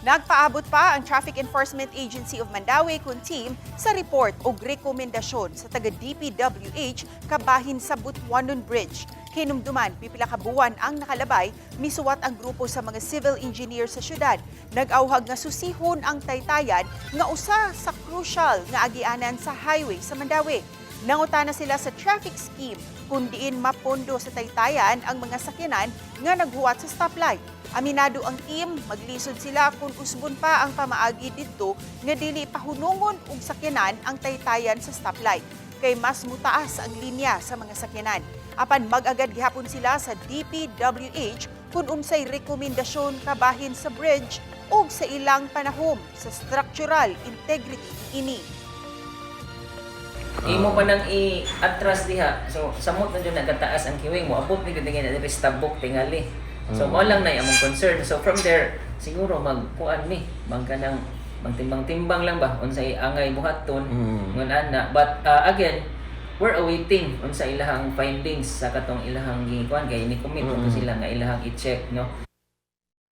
Nagpaabot pa ang Traffic Enforcement Agency of Mandaue kun team sa report og rekomendasyon sa taga DPWH kabahin sa Butuanon Bridge. Hinumduman, pipila ka buwan ang nakalabay, misuwat ang grupo sa mga civil engineer sa syudad. Nag-awhag nga susihon ang taytayan nga usa sa crucial nga agianan sa highway sa Mandaue. Nangutana sila sa traffic scheme kung diin mapondo sa taytayan ang mga sakyanan nga naghuwat sa stoplight. Aminado ang team, maglisod sila kung usbon pa ang pamaagi didto nga dili pahunungon og sakyanan ang taytayan sa stoplight kay mas mutaas ang linya sa mga sakyanan. Apan mag-agad gihapon sila sa DPWH kung unsay rekomendasyon kabahin sa bridge ug sa ilang panahom sa structural integrity ini. Imo pa nang i-atras diha. So samot na jud nagataas ang queuing mo. Abot ni gud nga diri sa tabok tingali. So mao lang na among concern. So from there siguro magkuan mi, magkanang magtimbang-timbang lang ba unsay angay buhaton ngun ana. But again, we're awaiting unsa ilahang findings sa katong ilahang gikuan kay ni commit to sila nga ilahang i-check, no.